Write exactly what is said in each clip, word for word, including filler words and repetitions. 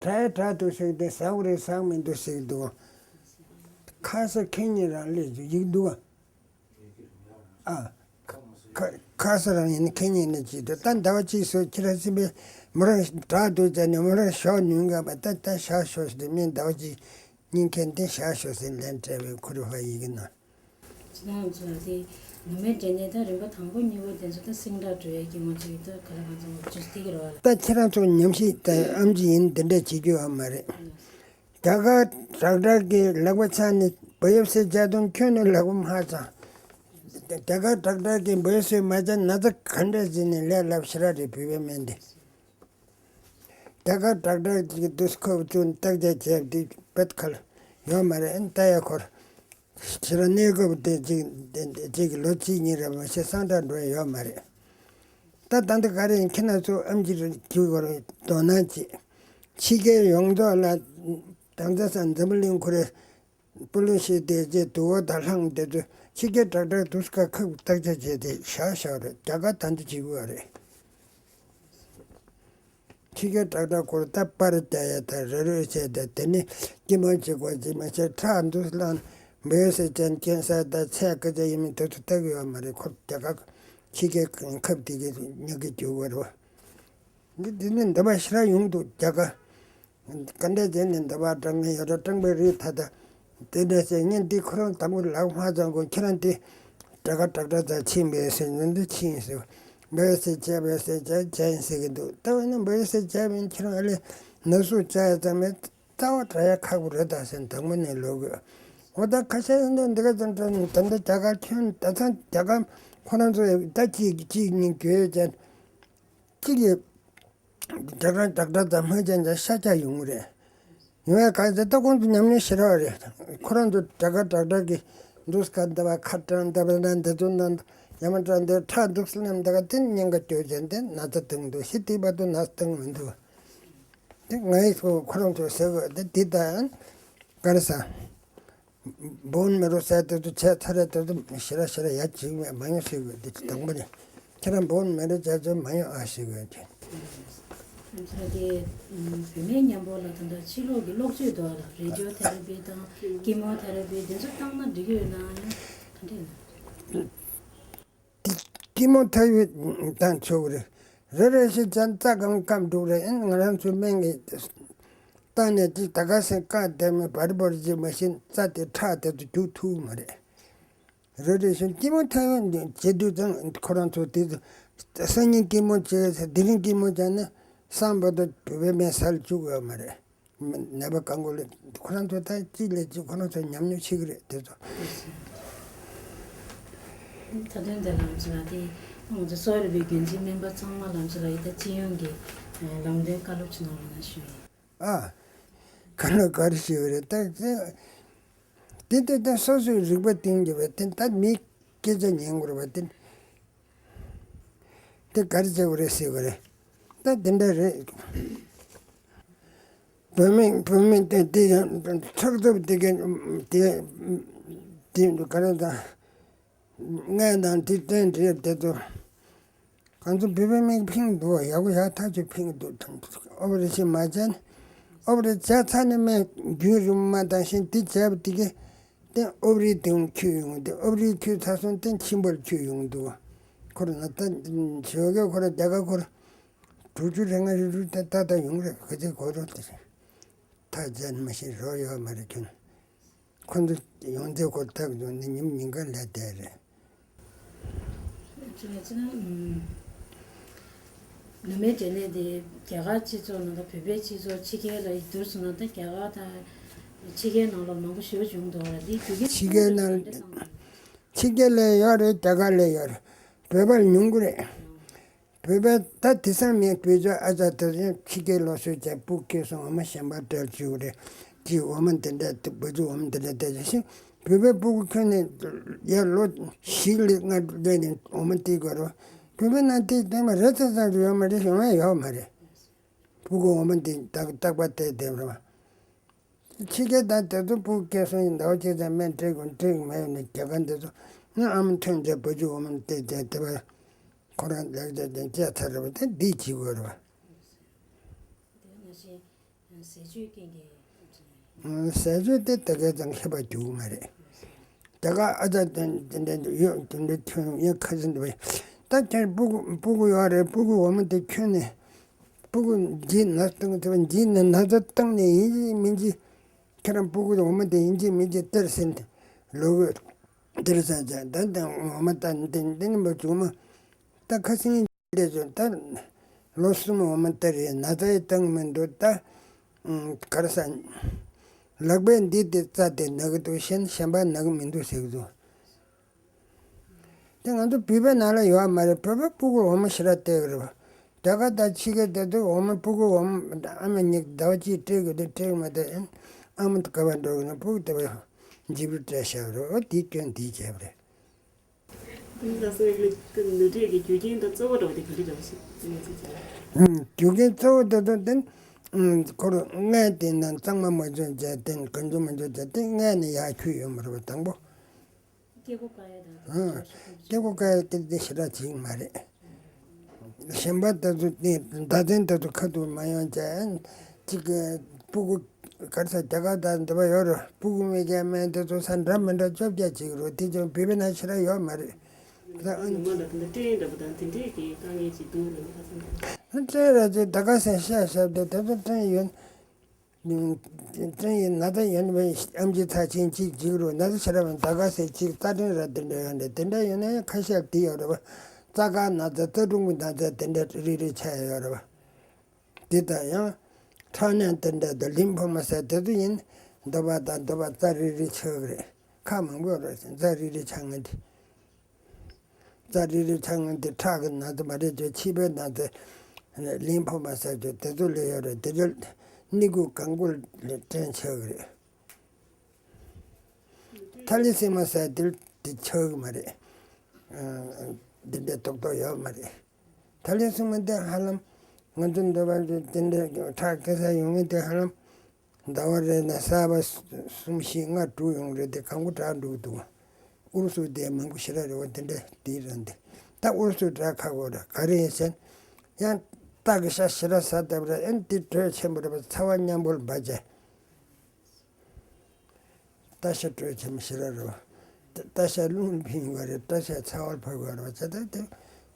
དྲག་དྲག་འདུག་ཟེར་ཏེ་ཟ་དགོས་རེད་ཟ་མི་འདུག་ཟེར་འདུག་ཁ་ས་ཁེ་ཉིན་རང་ལས་ཡིག་འདུག་ཨ། ཁ་ཁ་ས་རང་ཡིན་ཁེ་ཉིན་ནས་ཅིག་འདུག་ད་ཟླ་བ་གཅིག་སོ་ཁྱེད་རང་སེམས་པའི་མོ་རང་དྲག་འདུག་ཅག་ནས་མོ་རང་ཞོག་ནུས་འགའ་མ་ད་ད་ཞག་ཞོག་ཟེར་ཏེ་མིན་ཟླ་བ་གཅིག་ཉིན་ཁེ་འདི་ཞག་ཞོག་ཟེར་ལན་སྤྲད་པའི་ཁུ་རུ་ཧ་ཡིག་གི་ན། ཅི་ན་ང་ཚོ་ལ་དེ་ནུ་མའི་འབྲས་ནད་ད་རིམ་པ་དང་པོ་གཉིས་པ་དེ་ཚོ་ད་སིང་དྲག་འགྲོ་ཡས་ཀྱི་ང་ཚོ་ཡི་ད་ག་ལ་ང་ཚོ་ཇུས་ཐིག་རོ་ལ། ད་ཁྱེད་རང་ཚོ་ཉམས་ཞིབ་དང་ཨམ་ཆི་ཡིན་འདི་འདྲ་བྱེད་རྒྱུ་ཡོད་མ་རེད། རྒྱ་གར་ཌོག་ཊར་གྱི་ལག་པ་ཆག་ནས་བོ་ཡབ་སི་བྱ་དུང་ཁྱོན་ནས་ལག་པ་མ་ཆག་རྒྱ་གར་ཌོག་ཊར་གྱིས་བོ་ཡབ་སི་མ་བྱ་ན་ཚ་ག་འདྲ་བྱས་ནས་ལས་སླ་པོ་ཞེ་དྲག་རེད་བོད་པའི་སྨན་དེ། རྒྱ་གར་ཌོག་ཊར་གྱིས་དུས་ཁོ་བོ་ཚོས་བརྟག་དཔྱད་བྱས་དུས་བེད་ཁ་ལ་ཡོད་མ་རེད་ཨན་ལྟ་ཡ་ཁོར། ཕྱི་ར་གནས་སྐབས་དེ་གཅིག་དེ་གཅིག་གི་ལོ་གཅིག་གཉིས་རེ་མ་ཤེས་སང་དྲག་འགྲོ་ཡ་ཡོད་མ་རེད། ད་ད་འདི་ག་རེ་ཡིན་ཁྱེད་རང་ཚོ་ཨམ་ཆི་རུ་རྒྱུག་དགོས་རེད་དོ་སྣང་བྱེད། ཕྱི་རྒྱལ་ཡོངས་རྫོགས་ལ་དང་ཚ་ས་འཛམ་བུ་གླིང་ཁོ་རེ་པུ་ལུ་ཤི་དེ་རྗེས་དུ་བོ་དང་ལྷང་དེ་ཚོ་ཕྱི་རྒྱལ་དྲག་དྲག་དུས་སྐབས་ཁག་བརྟག་དཔྱད་བྱས་ཏེ་བཞག་བཞག་རེད་རྒྱ་གར་ད་འདི་བྱེད་དགོས་རེད། ཕྱི་རྒྱལ་དྲག་དྲག་སྐོར་ད་པར་རྒྱག་ཡ་དང་རེ་རེ་བྱས་ཏེ་དེ་ནི་སྐྱི་མོ་གཅིག་པ་གཅིག་མ་བྱས་ཁྲག་འདུག་ལངས་འབོལ་ཟེར་ཅན་ཀན་སར་དང་ཚད་སྐད་ཆ་ཡིན་མིན་དེ་ཚོ་ལྟ་གི་ཡོད་མ་རེད་ཁོ་རྒྱ་གར་ཕྱི་རྒྱལ་ཁབ་དེ་གི་ཉག་གི་རྒྱུག་པ་རེད་བ། འདི་འདི་ནི་འདི་པ་ཞེ་དྲག་ཡོང་འདུག་རྒྱ་གར། ག་འདྲ་བྱས་ནས་འདི་པ་སྤྲང་མཁན་ཡོད་ར་སྤྲང་པའི་རིགས་ད་ལྟ། དེ་འདྲ་བྱས་ངས་འདི་ཁོ་རང་དང་པོ་ལག་མ་བཙང་གོ་ཁྱེད་རང་འདི་དྲ་ག་དྲག་དྲག་ཙག་ཕྱིན་པས་ཟེར་ནས་འདི་ཕྱིན་ཟེར། འབོལ་ཟེར་བྱས་འབོལ་ཟེར་བྱས་བྱས་ཡིན་ཟེར་གི་འདུག་ད་འོ་ན་འབོལ་ཟེར་བྱས་མིན་ཁྱེད་རང་ཨ་ལས་ན་ཟུག་བྱ་ཡ་ཙམ་མེད་རྩ་བ་དྲག་ཡ་ཁག་པོ་རེད་ད་ཟེར་དང་པོ་ནས་ལོག་གི་འོ་ད་ཁ་ཤས་ཡིན་འདུག་འདི་ག་ཙམ་དྲག་ནས་ད་ལྟ་རྒྱ་གར་ཁྱོན་ད་ཚང་རྒྱ་གར་ཁོ་རང་ཚོ་ད་གཅིག་གཅིག་གཉིས་གྱོད་ཡོད་ཅན་གཅིག་གི་དྲག་དྲག་དྲག་དྲག་ཙམ་མ་བྱས་ན་ཤ་ཆག་ཡོང་གི་རེད། ཡོང་ཡ་ག་ཚད་ལྟ་ཁོང་ཚོ་ཉམས་མྱོང་ཞེ་དྲག་རེད། ཁོ་རང་ཚོ་དྲག་དྲག་དྲག་དྲག་གི་འདུག་སྐད་འདི་བ་ཁ་གྲང་འདི་བ་ན་འདི་ཚོ་ན་ཡ་མ་གྲང་འདི་ཁྲག་འདུག་སེ་ནམ་འདི་ག་དེ་ཉེན་ཁ་སྐྱོ་བྱས་འདི་ན་ཚ་བཏང་འདུག་ཤི་དེ་བར་དུ་ན་ཚ་བཏང་མི་འདུག་དེ་ང་ཡི་ཁོ་ཁོ་རང་ཚོ་ཟེར་གི་འདི་འདི་ད་ཡང་ག་རེ་ཟ། བོན་མེ་རོ་ཟེར་དེ་ཚོ་བྱས་ཚར་རེད་དེ་ཚོ་ཞེ་དྲག་ཞེ་དྲག་ཡ་བྱེད་མ་མ་ཡོང་ཟེར་གི་འདི་དང་པོ་ནས་ཁྱེད་རང་བོན་མེ་རོ་བྱས་ཚོ་མ་ཡོང་ཨ་ཟེར་གི་འདི། ད་དེ་བུད་མེད་མཉམ་པོ་ལ་ད་ལྟ་ཕྱི་ལོགས་ཀྱི་གློག་བཅོས་དོ་ལ་རེ་ཌི་ཡོ་ཐེ་ར་པི་དང་ཀི་མོ་ཐེ་ར་པི་དེ་ཚོ་བཏང་ན་འགྲིག་གི་ཡོད་ན་ཡང་ག་འདྲ་ཡིན་ན། དེ་ཀི་མོ་ཐེ་ར་པི་བཏང་ཆོག་གི་རེད། རེ་རེ་བཞིན་ཅན་རྩ་གང་སྐམ་འགྲོ་རེད་ཨེ་ང་རང་ཚོའི་སྨན་གྱི་བཏང་ནས་ཅིག་ད་ག་སེ་བཀག་བསྡད་མེད་བར་བར་ཅིག་མ་ཤེས་རྩ་དེ་ཁྲག་དེ་ཚོ་རྒྱུག་ཐུབ་མ་རེད། རེ་རེ་བཞིན་སྐྱིད་མོ་ཐེབས་ཡོང་བྱེད་དུས་ཙང་ཁོ་རང་ཚོ་དེ་ཚོ་སང་ཉིན་སྐྱིད་མོ་བྱེད་དེ་རིང་སྐྱིད་མོ་བྱས་ན་སང་བར་དུ་བོད་པའི་སྨན་སལ་བཅུག་ཡོད་མ་རེད། ནད་པ་གང་དགོས་ལ་ཁོ་རང་ཚོ་ད་གཅིག་ལས་གཅིག་ཁོ་རང་ཚོ་ཉམས་མྱོང་ཤེས་ཀྱི་རེད་དེ་ཚོ། མཐའ་དོན་དེ་ལ་ང་ཚོ་ལ་དེ་ང་ཚོ་གསོ་བ་རིག་པའི་རྒྱུན་འཛིན་སྨན་པ་ཚང་མ་ལ་ང་ཚོ་ལ་ཡི་ད་སྤྱི་ཡོངས་ཀྱི་ལམ་སྟོན་བཀའ་སློབ་ཅིག་གནང་རོགས་གནང་ཞུ་ཡིན། ཨ། ག་ལ་ག་རེ་ཞིག་རེད་ད་དེ་དེ་དེ་སོ་སོའི་རིག་པ་སྟེང་གི་བས་དེ་ད་མིའི་སྐད་ཆ་ཉན་དགོས་རེད་བས་དེ་དེ་ག་རེ་བྱེད་དགོས་རེད་ཟེར་དགོས་རེད་ད་དེ་འདྲ་རེད། བུད་མེད་བུད་མེད་དེ་དེ་ཡང་ཚགས་ཚུད་དེ་ག་དེ་དེ་ག་རེ་ད། ངས་དང་དེ་བསྟན་བྲིས་དེ་ཚོ་གང་ཚོ་བོད་པའི་མིག་ཕིང་འདུག་ཡག་པོ་ཡག་ཐག་ཆོད་ཕིང་འདུག་དང་ཨོ་པ་རེ་ཤན་མ་བྱས་ནས་ཨོ་པ་རེ་བྱས་ཚར་ནས་སྨན་རྒྱུན་རིང་མ་བཏང་ཞིང་དེ་བྱས་པ་དེ་གས་དེ་ཨོ་པ་རེ་དེ་འཁྱུད་ཡོང་དེ་ཨོ་པ་རེ་འཁྱུད་ཚར་སོང་དེ་མཆིན་པར་འཁྱུད་ཡོང་འདུག་ཁོ་ར་ན་ད་ཞོགས་ཀས་ཁོ་ར་རྒྱ་གར་ཁོ་ར་དྲུག་ཅུ་རེ་ལྔ་རེ་དྲུག་དེ་ད་ད་ཡོང་རེད་ག་ཚོད་གོ་རོགས་དེ་རེད་ཐག་བཅད་ནས་མ་ཤེས་རོགས་ཡོད་མ་རེད་ཁྱོད། ཁོ་ཚོ་ཡོང་ཚེ་ཁོ་ཐག་བཟུང་ནས་ཉིན་ཉིན་གང་ལས་བསྡད་རེད། ཅི་ལ་ཅི་ན་ནུ་མའི་འབྲས་ནད་དེ་རྒྱ་གར་སྤྱི་ཚོགས་ནང་དང་བོད་པའི་སྤྱི་ཚོགས་ཕྱི་རྒྱལ་ལ་བསྡུར་སོང་ན་ད་རྒྱ་གར་དང་ཕྱི་རྒྱལ་ནང་ལོགས་མང་པོ་ཞེ་པོ་བྱུང་འདུག་ལ་དེ་རྒྱུ་རྐྱེན་ཕྱི་རྒྱལ་ནང་ག་འདྲ་བཏང་ཕྱི་རྒྱལ་ལ་ཡོད་རེད་རྒྱ་གར་ལ་ཡོད་རེད་བོད་པ་ལ་ཉུང་གི་རེད། བོད་པའི་ད་དེང་སང་མིའི་བོད་ཆོས་ཨ་ཅག་དེ་ཚོ་ཕྱི་རྒྱལ་ལོག་སྲོལ་བྱས་སྤུ་གུ་སྐྱེས་སོང་འོ་མ་གཞན་པ་སྤྲད་བཅུག་རེད། ཅིག་འོ་མ་འདི་འདྲ་བ་ཚོ་འོ་མ་འདི་འདྲ་སྤྲད་ཅིག་ཤིང་བོད་པའི་སྤུ་གུ་ཁྱོན་ནས་ཡར་ལོ་བཞི་ལས་ལྔ་སླེབས་ནས་འོ་མ་སྟེར་དགོས་རེད། བོད་པའི་ནང་དེ་དེ་མ་རེད་ཚ་ཚ་རུ་ཡོད་མ་རེད་ཡོང་ཡ་ཡོད་མ་རེད། སྤུ་གུ་འོ་མ་འདི་ཏག་ཏག་པ་སྟེར་བསྡད་རེད་བ། ཕྱི་རྒྱལ་དང་དེ་ཚོ་སྤུ་གུ་སྐྱེས་སོང་ཡིན་ཟླ་བ་གཅིག་ཙམ་སྨན་སྤྲད་དགོས་སྤྲད་གི་མ་ཡོང་ནས་རྒྱ་གར་འདི་ཚོ་ང་ཨ་མ་ཐོན་རྗེས་བུ་ཆུང་འོ་མ་སྟེར་བསྡད་དེ་བ་ཁོ་རང་ལེགས་བྱས་ཀྱང་སྐྱེས་ཚར་རེད་བ་དེ་འདི་བྱེད་དགོས་རེད་བ། དེ་ནང་བཞིན་ ཟས་སྤྱོད་རྐྱེན་གྱིས། ཟས་སྤྱོད་དེ་ད་གའི་ཙམ་ཁྱད་པར་འགྱུར་གི་མ་རེད། ད་ག་ཨ་ཅག་དེ་འདྲ་འདྲ་ཡོད་དེ་འདྲ་ཁྱོད་ཡང་ཁ་ཚིག་འདྲ་བས། ད་ཁྱེད་སྤུ་གུ་སྤུ་གུ་ཡོད་རེད། སྤུ་གུ་འོ་མ་དེ་ཁྱོད་ནས་སྤུ་གུ་འཇིགས་ན་བཏང་དེ་འཇིགས་ནས་ན་ཚ་བཏང་ནས་ཡིན་གཅིག་མིན་གཅིག་ཁྱེད་རང་སྤུ་གུ་འོ་མ་དེ་ཡིན་གཅིག་མིན་གཅིག་སྟེར་ཟིན་ལོ་གོས་སྟེར་ས་ཅག་ད་དེ་འོ་མ་ད་འདི་འདི་ནི་མ་བྱུང་མ་ད་ཁ་སང་། ལས་བྱུང་ད། ལོ་གསུམ་འོ་མ་སྟེར་རེད། ན་ཚ་ཡི་བཏང་མི་འདུག་ད། གར་ས། ལག་པས་འདི་དེ་རྩ་དེ་ན་གི་འདུག་གཞན་གཞན་པ་ན་གི་མི་འདུག་ཟེར་གི་འདུག་དེ་ང་ཚོ་བོད་པའི་ནང་ལ་ཡོད་མ་རེད། བོད་པའི་སྤུ་གུར་འོ་མ་ཞེ་དྲག་སྟེར་གི་རེད་པ། རྒྱ་གར་དང་ཕྱི་རྒྱལ་དེ་ཚོ་འོ་མ་སྤུ་གུར་འོ་མ་ཨ་མ་གཉིས་ཟླ་བ་གཅིག་སྤྲད་གི་འདུག་སྤྲད་གི་མ་སྟེར། ཨ་མ་ག་པར་འགྲོ་གི་ན་སྤུ་གུ་དེ་བས་འཇིབ་རུ་སྤྲད་བཞག་གི་རེད། འོ་དེའི་སྐྱོན་དེའི་བྱས་པ་རེད། ད་སོ་ཡི་ནུས་ཁྲལ་གྱི་རྒྱུ་རྐྱེན་དང་གཙོ་བོ་འདྲ་བོ་དེ་ག་འདྲ་འདྲ་བོ་ཞིག་ཡིན་ཚུལ་ཅན། རྒྱུ་རྐྱེན་གཙོ་བོ་དེ་ཚོ་དེ་ཁོར་མངལ་དེ་ན་གཙང་མ་མ་བྱུང་བྱས་དེ་གང་བྱུང་མ་བྱུང་བྱས་དེ་མངལ་ནས་ཡར་ཁྱུ་ཡོད་མ་རེད་པ། དང་པོ་སྐྱེ་སྒོ་བཀག་ཡ་དང་། སྐྱེ་སྒོ་བཀག་ཡ་དེ་དེ་ཞེ་དྲག་བྱེད་ཀྱི་མ་རེད། གཞན་པ་དེ་ཚོ་དེ་ཟླ་མཚན་དེ་ཚོ་ཁ་ཐུག་མ་ཡོང་བྱས་གཅིག་གི་སྤུ་གུ་གར་ས་རྒྱ་གར་དང་འདི་པ་ཡོད་རེད། སྤུ་གུ་མི་སྐྱེ་སྨན་དེ་ཚོ་ས་འདྲ་མི་འདྲ་བཅོ་བརྒྱད་ཅིག་རེད། དེ་ཚོ་བོད་པའི་ནང་ཞེ་དྲག་ཡོད་མ་རེད། ད་ཨ་ནི་ནུ་མ་ལ་དེ་འདྲ་སྐྲན་འདྲ་པོ་དང་དེ་འདྲས་ཀྱི་དཀའ་ངལ་ཅིག་འདུག་ལ་ནི་ཁ་སང་། སྐྲན་ར་ཅིག་ད་ག་སེ་ཤ་ཤ་དེ་དེ་ཚོ་སྐྲན་ཡོད། སྐྲན་ཡོད་ན་ད་ཡོད་པའི་ཨམ་ཆི་ཚ་ཆེན་གཅིག་འཇིགས་རུང་ན་ད་ཤ་ར་བའི་ད་ག་སེ་གཅིག་རྩ་སྐྲན་ར་དེ་འདྲ་ཡོད་འདྲ་དེ་འདྲ་ཡོད་ན་ཡང་ཁ་ཤས་དེ་ཡོད་རེད་པ། རྩ་དཀར་ན་ཚ་རྩ་དྲུང་གི་ན་ཚ་དེ་འདྲ་རིགས་རིགས་ཆགས་ཡོད་རེད་པ། དེ་དང་ཡང་ཁྲག་ནད་དེ་འདྲ་དང་ལིམ་ཕོ་མ་ཟེར་དེ་ཚོ་ཡིན། འདོད་པ་དང་འདོད་པ་རྩ་རིལ་རིལ་ཆགས་ཀྱི་རེད། ཁག་མང་པོ་རེད། རྩ་རིལ་རིལ་ཆགས་ངན་དེ། རྩ་རིལ་རིལ་ཆགས་ངན་དེ་ཁྲག་གི་ན་ཚ་མ་རེད་ཅོ་མཆིན་པའི་ན་ཚ། ལིམ་ཕོ་མ་ཟེར་ཅོ་དེ་ཚོ་ལས་ཡོད་རེད། དེ་འདྲ་སྣ་ཁུག་གང་པོ་ལ་སྐྲན་ཆགས་ཀྱི་རེད། ཐ་ལི་སི་མ་ཟེར་དེ་དེ་ཆགས་ཀྱི་མ་རེད། འདི་འདྲའི་རྡོག་རྡོག་ཡོད་མ་རེད། ད་ལན་གསུམ་པ་འདི་ཧ་ལམ་ང་ཚོ་འདོད་པ་འདི་འདྲའི་ཁྲག་སྐྱེ་ས་ཡོང་མཁན་དེ་ཧ་ལམ་ཟླ་བ་རེ་ན་གསར་པ་གསུམ་བཞི་ལྔ་དྲུག་ཡོང་རེད་དེ་གང་པོ་དྲག་འགྲོ་གི་འདུག་ཨུ་རུ་སུ་དེ་མང་པོ་ཞེ་དྲག་རེད་བ། དེ་འདྲ་དེ་རང་དེ་ད་ཨུ་རུ་སུ་དྲག་ཁག་པོ་རེད། ག་རེ་ཡིན་ཟེར་ན་ཡང་སྟག་གི་ཤ་ཞེ་དྲག་ཟ་བསྡད་པ་རེད། ཨེ་འདི་དྲོད་ཆེན་པོ་རེད་བ། ཚ་བ་མཉམ་པོ་ལ་འབའ་བྱས། སྟག་ཤ་དྲོད་ཆེན་པོ་ཞེ་དྲག་རེད་བ། སྟག་ཤ་རླུང་འཕེན་དགོས་རེད། སྟག་ཤ་ཚ་བར་ཕབ་དགོས་རེད་བ། བྱས་ཙང་དེ་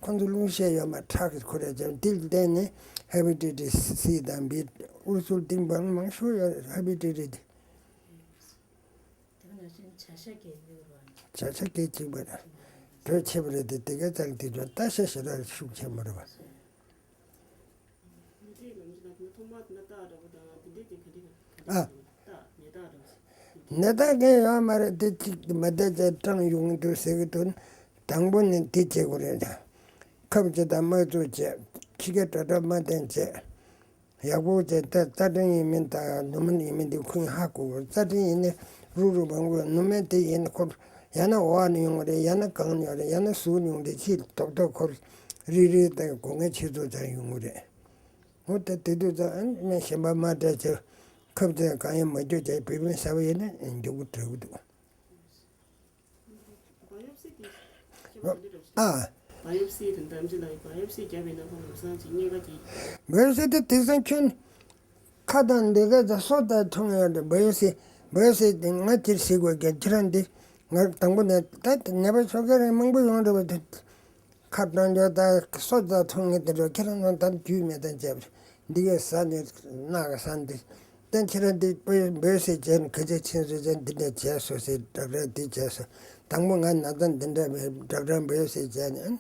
ཁོང་ཚོ་རླུང་ཤས་ཡོད་མ་ཁྲག་གི་ཁོ་རེ་ཅན་དེ་ལ་བརྟེན་ནས་ཧེ་པ་ཊའི་ཊི་སི་སི་དང་བི། ཨུ་རུ་སུར་དེ་འབངས་མང་ཤོས་ཡོད་རེད། ཧེ་པ་ཊའི་ཊི་སི་དེ། དེ་ནང་བཞིན་བྱ་ཤ་སྐད་ཡོད་རེད་བ། བྱ་ཤ་སྐད་གཅིག་པ་རེད། དྲོད་ཆེ་བ་རེད་དེ། དེ་ག་ཙང་དེ་ཚོ་སྟག་ཤ་ཞེ་དྲག་ཤུགས་ཆེན་པོ་རེད་བ། ནུ་ཁྲལ་ནམ་ཞིག་ལ་ཐོག་མར་ནད་རྟགས་འདྲ་པོ་དང་དེ་འདྲས་དེ་ག་འདྲས་ག་ཨ། རྟགས་ནད་རྟགས་འདྲ་པོ་ཞིག་ནད་རྟགས་གང་ཡོད་མ་རེད། དེ་གཅིག་མ་བསྡད་ཚེ་སྐྲངས་ཡོང་གི་འདུག་ཟེར་གི་འདུག་དང་པོ་ནི་དེ་བྱེད་དགོས་རེད། ཁབ་བྱེད་དང་དམར་བཙོག་བྱེད། ཕྱི་རྒྱལ་དྲ་གྲ་མ་བསྟེན་བྱེད། ཡག་པོ་བྱས་ཏེ་རྩ་སྐྲན་ཡིན་མིན་དང་ནུ་མ་ཡིན་མིན་དེ་ཁོ་ཡིན་ཧ་གོ་དགོས། རྩ་སྐྲན་ཡིན་ན་རུག་རུག་མང་པོ་ནུ་མ་དེ་ཡིན་ན་ཁོ་ཡང་ན་འོག་ནས་ཡོང་གི་རེད། ཡང་ན་གང་ནས་ཡོང་རེད། ཡང་ན་ཟུར་ནས་ཡོང་རེད། ཅིག་རྡོག་རྡོག་ཁོ་རིལ་རིལ་དང་སྒོ་ངའི་ཕྱི་ཚོ་ཙམ་ཡོང་གི་རེད། འོ་ད་དེ་དུས་ཙམ་ཨ་ནི་སྨན་གཞན་པ་མ་སྤྲད་ཚེ་ཁབ་ཙམ་གང་ཡང་མ་སྤྱོད་ཀྱང་བོད་སྨན་ཟ་བ་ཡིན་ན་མགྱོགས་པོ་དྲག་གི་འདུག་བ་ཡོབ་སི་དེ་ཁྱེད་མ་འདི་རེད། ཨ། བ་ཡོབ་སི་དེ་འདྲ་ཅི་ལ་བ་ཡོབ་སི་བརྒྱབ་པའི་ནང་ཁོ་ལམ་སང་ཅིག་རྙེད་པ་ཅིག་བ་ཡོབ་སི་དེ་དེང་སང་ཁྱོད་ཁ་དང་ལས་ཀ་དང་སོ་དང་མཐོང་ཡོད་རེད། བ་ཡོབ་སི་བ་ཡོབ་སི་དེ་ང་ཅིར་ཟིག་དགོས་ཀྱང་ཁྱེད་རང་འདི་ང་དང་པོ་ནས་ད་ནད་པ་ཤོག་ཁ་རང་མང་པོ་ཡོང་རེད་བ། དེ་ཁ་གྲང་འཇོག་དང་སོ་དང་མཐོང་ངེས་དེ་འགྲོ་ཁྱེད་རང་ཚོ་ད་རྒྱུས་མེད་དང་བཅས་པ་འདི་གའི་ཟ་ནས་སྣག་གི་ཟ་འདི། བསྟན་ཁྱེད་རང་འདི་བོད་བོད་ཟེར་བྱས་ནས་ག་ཚད་ཕྱིན་སོ་བྱས་འདི་འདྲ་བྱས་སོ་ཟེར་བསྒྲགས་ར་འདི་བྱས་སོ། དང་པོ་ང་ན་ཚ་འདི་འདྲ་མེད་བསྒྲགས་ར་བོད་ཟེར་བྱས་ནས་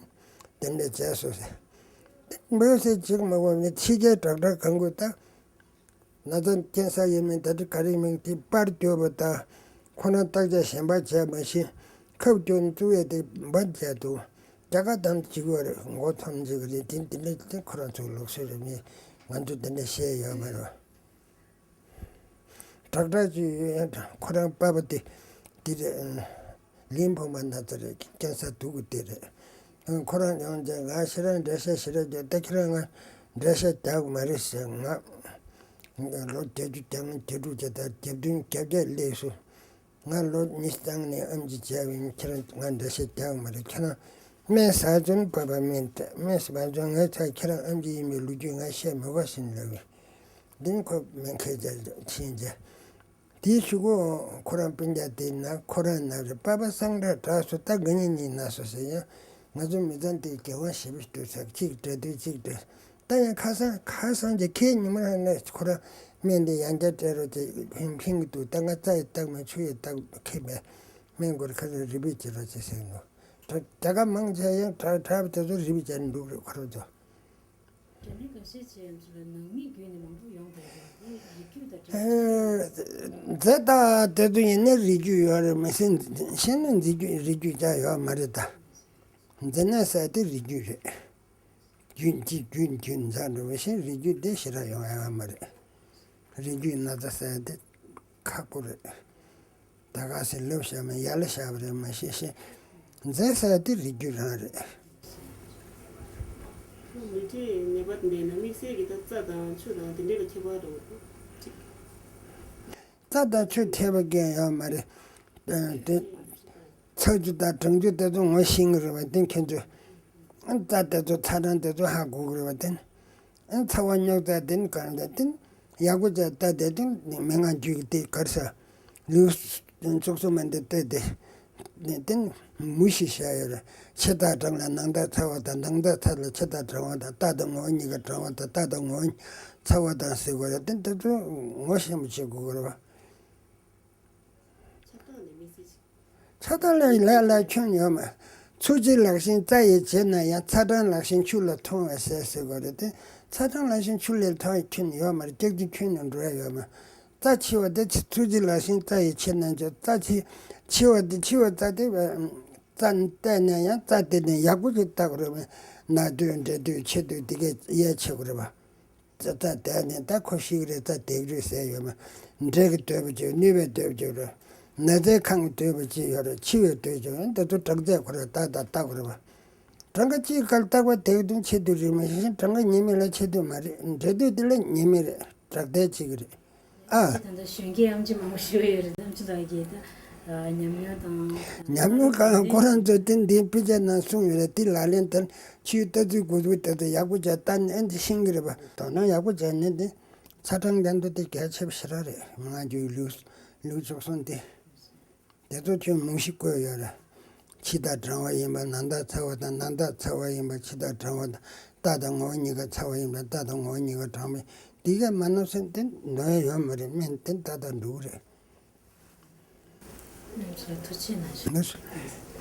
འདི་འདྲ་བྱས་སོ་ཟེར། བོད་ཟེར་གཅིག་མ་གོ་ནས་ཕྱི་རྒྱལ་བསྒྲགས་ར་གང་དགོས་ད། ན་ཚ་ཀན་སར་ཡིན་མིན་ད་ཅི་ག་རེ་མིན་དེ་པར་བསྐྱོད་པ་དང་ཁོ་རང་བརྟག་དཔྱད་གཞན་པ་བྱས་མ་ཤེས་ཁབ་སྐྱོན་བཙུགས་ཡས་དེ་འབའ་བྱས་འདུག་རྒྱ་གར་དང་གཅིག་པ་རེད། མགོ་འཐོམ་གཅིག་རེད། དེ་འདི་འདྲ་དེ་ཁོ་རང་ཚོའི་ལུགས་སྲོལ་རེད། མི་ང་ཚོ་འདི་འདྲ་བཤད་ཡོད་མ་རེད། བསྒྲགས་བསྒྲགས་ཅིག་ཡོད་ཡང་ཁོ་རང་པ་ཕ་དེ་དེ་རེད། ལིམ་ཕོ་མ་ན་ཚ་རེད། ཀན་སར་དུག་གི་དེ་རེད། ཁོ་རང་ཡང་ཅིག་ང་ཁྱེད་རང་འགྲེལ་བཤད་ཞེ་དྲག་རྒྱག་ད་ཁྱེད་རང་ང་འགྲེལ་བཤད་རྒྱག་མ་རེད་ཟེར། ང་ལོ་བརྒྱད་ཅུ་གྱ་ལྔ་གྱ་དྲུག་བྱས་ད་གྱ་བདུན་གྱ་བརྒྱད་སླེབས་སོང་། ང་ལོ་ཉི་ཤུ་རྩ་ལྔ་ནས་ཨེམ་ཆི་བྱས་པ་ཡིན། ཁྱེད་རང་ང་འགྲེལ་བཤད་རྒྱག་མ་རེད། ཁྱེད་རང་སྨན་ཟ་ཚུན་བབས་པ་མིན་ཏེ་སྨན་ཟ་བ་ཚུན་ངའི་ཚ་ཁྱེད་རང་ཨེམ་ཆི་ཡིན་པའི་ལོ་རྒྱུས་ང་བཤད་མི་དགོས་ཟིན་ལབ་པས། དེ་ནི་ཁོ་སྨན་ཁང་ཅིག་ཕྱིན་རྗེས། དེའི་གཞུག་གུ་ཁོ་རང་སྤུན་ཀྱག་དེ་ན་ཁོ་རང་ན་རེ་པ་པ་སངས་དྲག་དྲག་སོ་ད་དགའ་ཉེ་ཉེ་ན་སོ་ཟེར་ཡང་། ང་ཚོ་མི་ཚང་དེ་དགེ་བ་ཞེ་པོ་འདུག་ཟེར་གཅིག་འདྲ་དུས་གཅིག་འདྲ། ད་ཡང་ཁ་སང་ཁ་སང་གི་ཁའི་ཉི་མ་རང་ནས་ཁོ་རང་སྨན་དེ་ཡང་བསྐྱར་སྤྲད་རོགས་ཅེས་ཕིང་ཕིང་གི་འདུག་ད་ང་རྩ་ཡི་བརྟག་མེད་ཆུ་ཡི་བརྟག་མཁས་པས་སྨན་སྐོར་ཁ་སང་རི་བེད་བྱེད་རོགས་ཅེས་ཟེར་འདུག་ད་དེ་ག་མང་ཆེ་ཡང་དྲག་དྲག་པ་དེ་ཚོ་རི་བེད་བྱེད་འདུག་རེད་ཁོ་རང་ཚོ། དྲན་ནས་འགའ་ཤས་ཆེ་ཡང་ཚོ་ལ་ནང་མི་བརྒྱུད་ནས་མང་པོ་ཡོང་བསྡད་ཡོད་རེད། རིགས་རྒྱུད་དང་འབྲེལ་བ་ཆེ་ཡང་། མཛད་དང་དེ་ཚོ་ཡིན་ན་རིགས་རྒྱུད་ཡོད་རེད་མི་སྲིད་ཤེས་ན་མཛེས་རྒྱུད་རིགས་རྒྱུད་ཅག་ཡོད་མ་རེད་ད། མཛད་ན་ཟེར་དེ་རིགས་རྒྱུད་རེད། རྒྱུད་གཅིག་རྒྱུད་རྒྱུད་མཛད་འགྲོ་བའི་ཤེས་རིགས་རྒྱུད་དེ་ཞེ་དྲག་ཡོང་ཡ་མ་རེད། རིགས་རྒྱུད་ན་ཚ་ཟེར་དེ་ཁག་པོ་རེད། ད་ག་སེ་ལབ་བཞག་མེད་ཡ་ལ་བཞག་པ་རེད་མ་ཤེས་ཤེས། མཛད་ཟེར་དེ་རིགས་རྒྱུད་རང་རེད། མི་ཁྲིའི་ནད་པ་འདི་ན་དམིགས་བསལ་གྱི་ད་རྩ་དང་ཆུ་དང་དེ་འདྲས་ལ་ཁྱད་པར་འདུག་གཅིག་རྩ་དང་ཆུ་ཁྱད་པར་གང་ཡོད་མ་རེད། ཨ་དེ་ཚ་ཆུ་དང་གྲང་ཆུ་དེ་ཚོ་ངོ་ཤེས་ཀྱི་རེད་བ་དེ་ཁྱེད་ཚོས། རྩ་དེ་ཚོ་ཚ་གྲང་དེ་ཚོ་ཧ་གོ་གི་རེད་བ་དེ། ཚ་བ་རྙོག་ཚ་དེ་ནི་གང་འདྲ་དེ་ནི་ཡག་པོ་བྱས་ལྟ་དེ་དེ་ནི་མན་ངག་རྒྱུད་ཀྱི་དེ་གར་ས་ལུས་ཚུགས་སུ་མ་འདི་ལྟ་དེ་དེ་ནི་མུ་ཞིག་བྱས་ཡོད་རེད། ཕྱི་ཐག་གྲང་ལ་ནང་ཐག་ཚ་བ་དང་ནང་ཐག་ཚ་ལ་ཕྱི་ཐག་གྲང་བ་དང་རྟ་དང་ངོ་བོ་གཉིས་ཀ་གྲང་བ་དང་རྟ་དང་ངོ་བོ་ཚ་བ་དང་ཟེར་དགོས་རེད་དེ་དེ་ཚོ་ངོ་ཤེས་མི་བྱེད་དགོས་གི་རེད་བ། ཆགས་སྡང་ལས་མི་སྲིད། ཆགས་སྡང་ལས་ལས་ལ་སྐྱོན་ཡོད་མ། ཚུལ་གྱི་ལག་ཤེས་རྩ་ཡིས་བྱེད་ན་ཡང་ཚ་གྲང་ལག་ཤེས་ཆུ་ལ་མཐོང་བས་ཟེར་ཟེར་དགོས་རེད་དེ། ཚ་གྲང་ལག་ཤེས་ཆུ་ལས་མཐོ་བའི་སྐྱོན་ཡོད་མ་རེད། སྐྱག་རྫུན་ཁྱོན་ནས་འགྲོ་ཡ་ཡོད་མ། རྩ་འཆི་བ་དེ་ཚུལ་གྱི་ལག་ཤེས་རྩ་ཡིས་བྱེད་ན་འཇོག་རྩ་འཆི་འཆི་བ་དེ་འཆི་བ་རྩ་དེ་རྩ་བལྟས་ན་ཡང་རྩ་དེ་ནས་ཡག་པོ་ཞིག་བལྟ་དགོས་རེད་མ། ན་དུས་འབྲས་དུས་འཆི་དུས་དེ་གས་ཡལ་ཆེ་དགོས་རེད་བ། ཙ་ཙ་དེ་ནས་ད་ཁོ་ཤི་གི་རེད་ཙ་དེ་གི་རེད་ཟེར་ཡོད་མ། འབྲས་ཀྱི་འདོད་པ་ཅིག་ནུས་པའི་འདོད་པ་ཅིག་རེད། ན་ཚའི་ཁམས་ཀྱི་འདོད་པ་ཅིག་ཡོད་རེད། འཆི་བའི་འདོད་ཅིག་ཡོད་འདི་ཚོ་གྲངས་ཚད་ཁོ་རང་ཏག་ཏག་བལྟ་དགོས་རེད་བ། གྲངས་ཀ་གཅིག་སྐབས་རྟག་པར་དེ་གི་དུས་འཆི་དུས་རེད་མ་གཞི་གྲངས་ཀ་ཉི་མ་ལ་འཆི་དུས་མ་རེད། འབྲས་དུས་དེ་ལ་ཉི་མ་རེད་གྲངས་ཚད་གཅིག་གི་རེད། ཨ། ད་ལྟ་གཞོན་སྐྱེས་ཨེམ་ཆི་མང་པོ་ཞིག་ཡོད་རེད། ཨེམ་ཆི་ལགས་ཀྱིས་ད་ཉམས་མྱོང་དང་། ཉམས་མྱོང་གང་ཁོ་རང་ཚོས་དེ་འདིའི་དཔེ་ཆ་ནང་གསུངས་ཡོད་རེད། དེ་ལག་ལེན་དེ་ཆུའི་ལྟ་ཚུལ་དགོས་ཚུལ་དེ་ཚོ་ཡག་པོ་བྱས་ལྟ་ནས་འདི་ཤེས་ཀྱི་རེད་པ། དོ་སྣང་ཡག་པོ་བྱས་ནས་འདི་ཚ་གྲང་འགལ་འདུ་དེ་གལ་ཆེ་བ་ཞེ་དྲག་རེད། ང་ཚོའི་ལུས་ལུས་ཕྱོགས་གསུམ་དེ། དེ་ཚོ་ཁྱོན་མང་ཞིག་བཀོད་ཡོད་རེད། ཕྱི་ཐག་གྲང་བ་ཡིན་པ་ནང་ཐག་ཚ་བ་དང་ནང་ཐག་ཚ་བ་ཡིན་པ་ཕྱི་ཐག་གྲང་བ་དང་རྟ་དང་ངོ་བོ་གཉིས་ཀ་ཚ་བ་ཡིན་པ་རྟ་དང་ངོ་བོ་གཉིས་ཀ་གྲང་བ་ཡིན་དེ་གས་མ་ནོར་སེམས་དེ་ནོར་ཡ་ཡོད་མ་རེད། སྨན་དེ་ཏག་ཏག་འགྲོ་གི་རེད། ཐུགས་རྗེ་གནང་ཞུ།